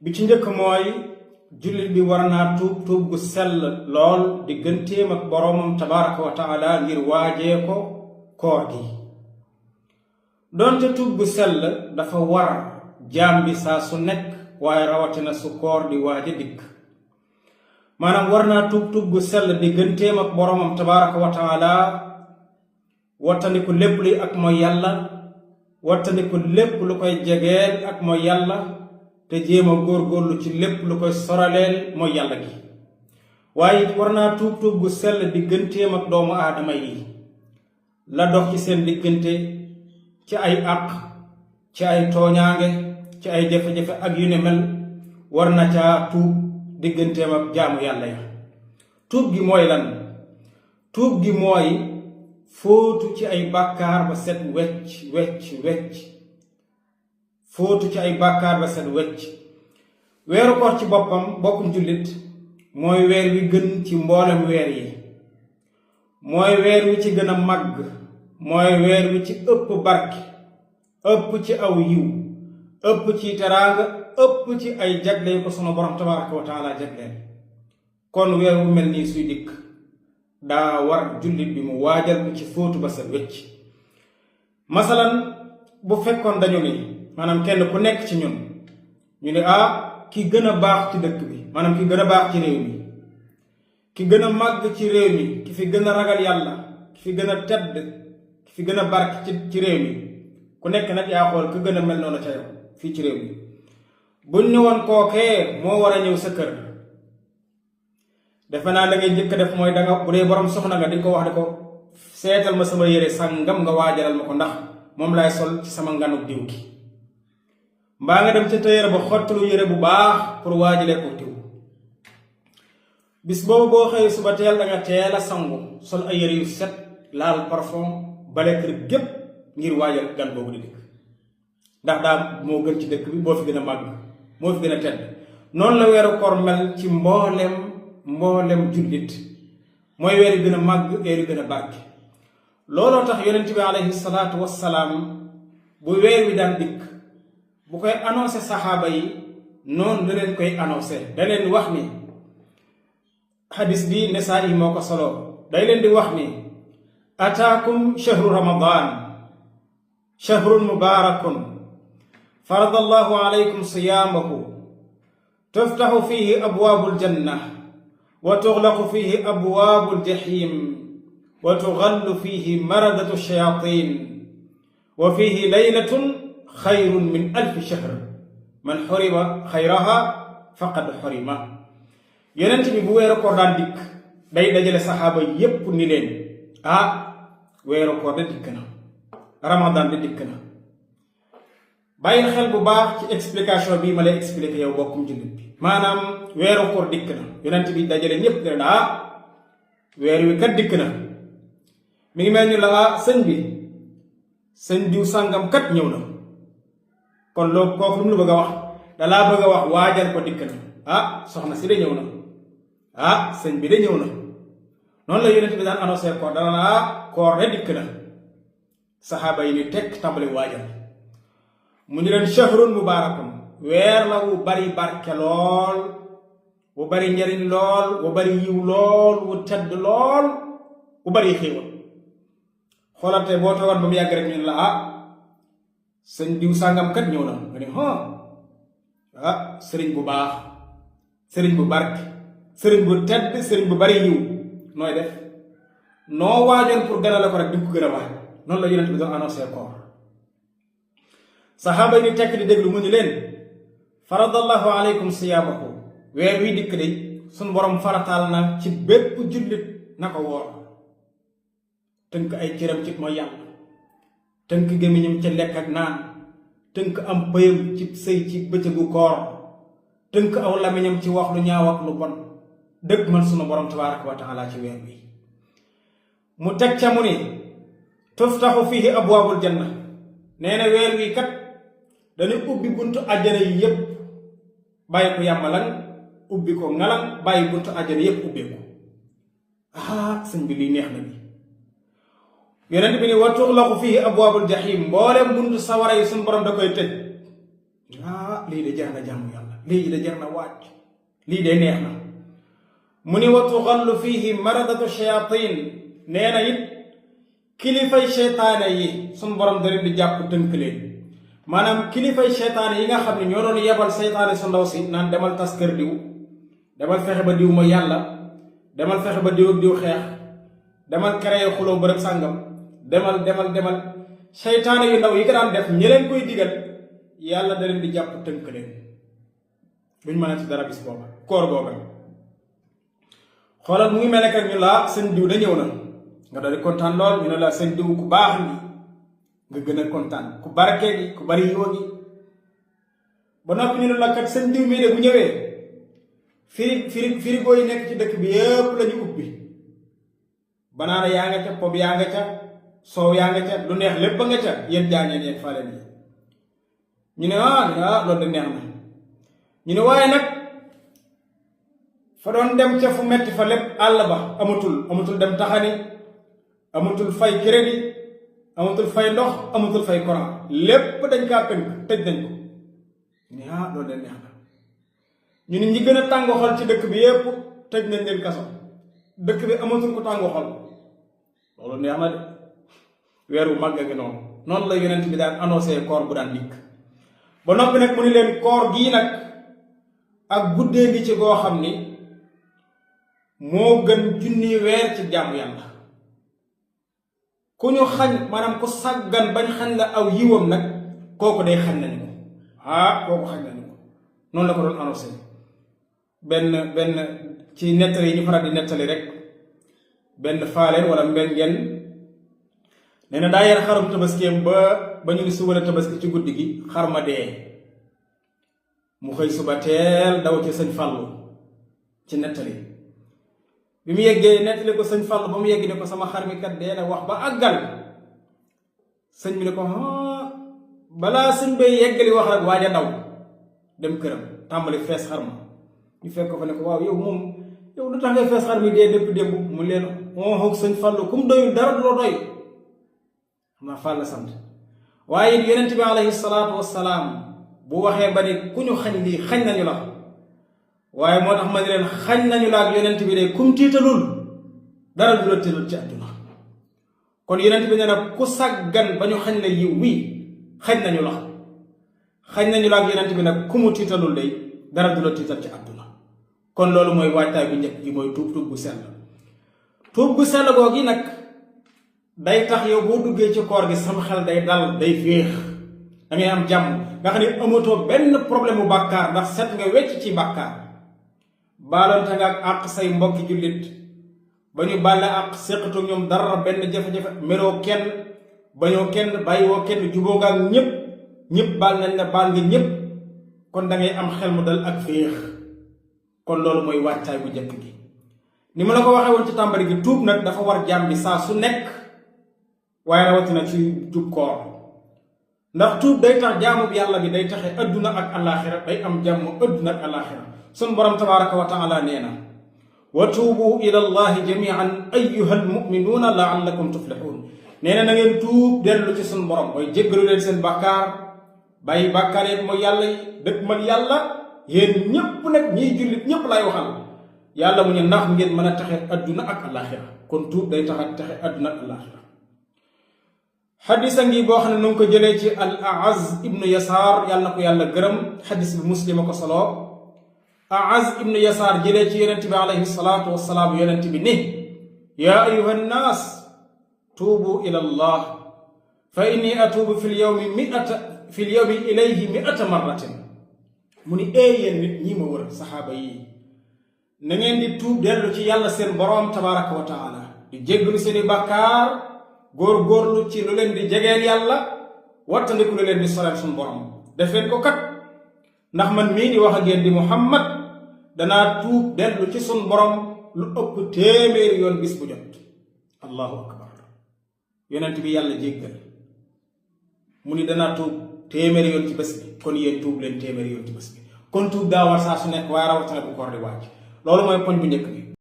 bi ci njëkk mooy jullit bi war naa tuub gu sell lool digganteem ak boroomam tabaraka wa taala ngir waajee ko koor gi. doonte tuub gu sell dafa war jaam bi saa su nekk waaye rawatina su koor di waaje dikk. maanaam war naa tuub gu sell digganteem ak boroomam tabaraka wa taala, wattandiku lépp luy ak mooy yàlla, wattandiku lépp lu koy jegeel ak mooy yàlla, te jéem a góorgóorlu ci lépp lu koy soraleel mooy yàlla gi. waaye it war naa tuub gu sell digganteem ak doomu aadama yi, la dox ci seen diggante ci ay àq, ci ay tooñaange, ci ay jafe-jafe ak yu ne mel, war na caa tuub digganteem ak jaamu yàlla ya. tuub gi mooy lan? tuub gi mooy fóotu ci ay bàkkaar ba set wecc fóotu ci ay bàkkaar ba set wecc. weeru koor ci bokkum jullit mooy weer wi gën ci mboolem weer yi, mooy weer wi ci gën a màgg, mooy weer wi ci ëpp barke, ëpp ci aw yiw, ëpp ci teraanga, ëpp ci ay jagle ko sunu borom tabaraka wa taala jagleel. kon weer wu mel nii suy dikk daa war jullit bi mu waajal ko ci fóotu ba set wecc. masalan bu fekkoon dañu ni maanaam kenn ku nekk ci ñun ñu ne ki gën a baax ci dëkk bi, maanaam ki gën a baax ci réew mi, ki gën a màgg ci réew mi, ki fi gën a ragal yàlla, ki fi gën a tedd, ki fi gën a barke ci réew mi, ku nekk nag yaa xool ku gën a mel noonu ca yow fii ci réew mi. buñ ne woon kookee moo war a ñëw sa kër, defe naa da ngay njëkk def mooy danga bu dee borom soxna nga di ko wax ne ko seetal ma sama yére sàngam nga waajalal ma ko ndax moom laay sol ci sama nganuk diw gi. mbaa nga dem ca tailleur ba xottalu yére bu baax pour waajalee ko diw. bis boobu boo xëyee suba teel danga teel a sangu sol ay yére yu set, laal parfum, bale kër gépp ngir waajal gan boobu di dikk, ndax daa moo gën ci dëkk bi, moo fi gën a màgg, moo fi gën a tedd. noonu la weeru koor mel ci mboolem jullit, mooy weer yu gën a màgg, weer yu gën a barke. looloo tax yonent bi alayhi salaatu wassalaam bu weer wi daan dikk bu koy annoncé saxaaba yi noonu la leen koy annoncé. da leen wax ni, xadis bi Nasaa'i moo ko solo, day leen di wax ni ataakum shahru ramadan shahrun mubarakun farada allahu alaykum siyaamahu tuftaxu fihi abwaabu aljanna wa tuxlaqu fihi abwaabu aljahim wa tuxallu fihi maradatu shayatin wa fihi laylatun xayrun min alfi shahr man xurima xayraha faqad xurima. yonent bi bu weeru koor daan dikk day dajale saxaaba yépp ni leen weeru koor de dikk na, ramadan de dikk na. bàyyil xel bu baax ci explication bii ma lay expliqué yow bokkum jullit bi. maanaam weeru koor dikk na, yonent bi dajale ñépp ne leen weer wi kat dikk na. mi ngi mel ni la sëñ diw sàngam kat ñëw na. kon loolu kooku lu mu la bëgg a wax, dalaa bëgg a wax waajal ko dikk na. soxna si de ñëw na, sëñ bi de ñëw na. noonu la yonent bi daan annoncé koor, dana la koor de dikk na. saxaaba yi ni tekk tàmbali waajal. mu ñu leen shahrun mubarakun, weer la wu bari barke lool, wu bari njariñ lool, wu bari yiw lool, wu tedd lool, wu bari xéewal. xoolante boo toogoon ba mu yàgg rek ñu la sëñ diw sàngam kat ñëw na nga ni sëriñ bu baax, sëriñ bu barke, sëriñ bu tedd, sëriñ bu bari yiw. nooy def? noo waajoon pour ganale ko rek di ko gën a waaj. noonu la yonent bi doon annoncé koor. saxaaba yi ni tekk di déglu mu ni leen faradallahu alaykum siyaamahu, weer wi dikk de suñ borom farataal na ci bépp jullit na ko woor. tënk ay cëram ci mooy yàlla, tënk gémmiñam ca lekk ak naan, tënk am pëyam ci sëy ci bëccëgu koor, tënk aw lamiñam ci wax lu ñaaw ak lu bon, dëgg man sunu borom tabaraka wa taala ci weer wi. mu teg ca mu ni tuftaxu fihi abwaabul janna, nee na weer wi kat dañu ubbi buntu àjjana yi yépp bàyyi ko yàmbalan, ubbi ko ngalan, bàyyi buntu àjjana yépp ubbeeku. sëñ bi lii neex na bi. yonent bi ni wa tuxlaqu fihi abwaabul jahim, mboolem buntu sawara yi suñu borom da koy tëj. lii de jar na jaamu yàlla, lii da jar na waaj lii de neex na mu ni wa tuxallu fihi maradatu shayatin nee na it kilifay seytaane yi suñu borom da leen di jàpp tënk leen maanaam kilifay seytaane yi nga xam ne ñoo doon yebal seytaane su ndaw si naan demal tas kër diw demal fexe ba diw ma yàlla demal fexe ba diw ak diw xeex demal créé xuloo bërëb sàngam demal seytaane yu ndaw yi ko daan def ñi leen koy digal yàlla da leen di jàpp tënk leen duñ mën a ci dara bis booba koor booba xoolal mu ngi mel ne que ñu laa seen diw da ñëw na nga doon di kontaan lool ñu ne la seen diw ku baax ni nga gën a kontaan ku barke gi ku bari yiwa gi ba noppi ñu ne la kat seen diw mii de bu ñëwee frigo yi nekk ci dëkk bi yëpp la ñu ubbi banaana yaa nga ca pob yaa nga ca soow yaa nga ca lu neex lépp ba nga ca yéen jaañeen yéen faleen yi ñu ne loolu de neex na ñu ne waaye nag fa doon dem ca fu metti fa lépp àll ba amatul dem taxani amatul fay crédit amatul fay ndox amatul fay courant lépp dañ kaa tënk tëj nañ ko ñu ne loolu de neex na ñu ne ñi gën a tàngo xol ci dëkk bi yépp tëj nañ leen kaso dëkk bi amatul ko tàngo xol loolu neex na de weer wu màgg gi noonu la yonent bi daan annoncé koor bu daan dikk ba noppi nag mu ni leen koor gii nag ak guddee ngi ci goo xam ni moo gën junni weer ci jaamu yàlla ku ñu xañ maanaam ku sàggan bañ xañ la aw yiwam nag kooku day xañ nañu ko kooku xañ nañu ko noonu la ko doon annoncé benn ci nettali yi ñu faral di nettali rek benn faaleen wala mbengeen nee na daa yar xarum tabaskeem ba ñu ni suba la tabaski ci guddi gi xar ma dee mu xëy suba teel daw ci sëñ Fallu ci nettali bi mu yeggee nettali ko sëñ Fallu ba mu yegg ne ko sama xar mi kat dee na wax ba àggal sëñ bi ne ko balaa sëñ bay yeggali wax rek waaj a daw dem këram tàmbali fees xar ma ñu fekk ko fa ne ko waaw yow lu tax ngay fees xar mi dee dépp démb mu leen xoog sëñ Fallu kum doyul dara du la doy xam naa Fall sant waaye it yonent bi alayhi salaatu wassalaam bu waxee ba ni ku ñu xañ lii xañ nañu la waaye moo tax ma ne leen xañ nañu la ak yonent bi de kum tiitalul dara du la tiital ci àdduna kon yonent bi nee na ku sàggan ba ñu xañ la yiw wii xañ nañu la ak yonent bi nag ku mu tiitalul day dara du la tiital ci àdduna kon loolu mooy waajtaay bu njëkk gi mooy tuub bu sell tuub bu sell googi nag day tax yow boo duggee ci koor gi sama xel day dal day féex da ngay am jàmm nga xam ne amatoo benn problème bu bàkkaar ndax set nga wecc ci bàkkaar baalonte nga ak àq say mbokki jullit ba ñu bàlle àq séqatu ñoom dara benn jafe-jafe meroo kenn bañoo kenn bàyyiwoo kenn juboo nga ak ñëpp baal nañ la baal nga ñëpp kon da ngay am xel mu dal ak féex kon loolu mooy wàccaay bu njëkk gi ni ma la ko waxee woon ci tàmbali gi tuub nag dafa war jaam bi saa su nekk waaye rawatina ci jub koor ndax tuub day tax jaamu yàlla bi day taxe adduna ak alaxira day am jàmm adduna ak alaxira sun borom tabaraka wa taala nee na wa tuubu ila allahi jamian ayuha almuminuuna laallakum tuflixuun nee na ngeen tuub dellu ci sun borom mooy jéggalu leen seen bàkkaar bàyyi bàkkaar yeeg mooy yàlla yi dëkk man yàlla yéen ñépp nag ñiy jullit ñépp lay waxal yàlla mu ne ndax ngeen mën a taxe adduna ak alaxira kon tuub day tax a taxe adduna ak alaxira xadisa ngi boo xam ne nu ngi ko jëlee ci al aaz ibnu yasaar yàlla na ko yàlla gërëm xadis bi muslima ko solo aaz ibnu yasaar jëlee ci yonent bi alayhi salaatu wassalaam yonent bi ni yaa ayuha nnaas tuubu ila allah fa inni atuubu fi lyawmi ilayhi mi'ata marratin mu ni yéen nit ñi ma wër saxaaba yi na ngeen di tuub dellu ci yàlla seen boroom tabaraka wa taala di jéggalu seeni bàkkaar góor-góorlu ci lu leen di jegeel yàlla wattandiku lu leen di soreel suñu borom def leen ko kat ndax man mii di wax ak yéen di Muhammad danaa tuub dellu ci suñu borom lu ëpp téeméeri yoon bis bu jot allahu akbar yonent bi yàlla jéggal mu ni danaa tuub téeméeri yoon ci bés bi kon yéen tuub leen téeméeri yoon ci bés bi kon tuub daa war saa su nekk waaye rawatina bu koor di wàcc loolu mooy poñ bu njëkk bi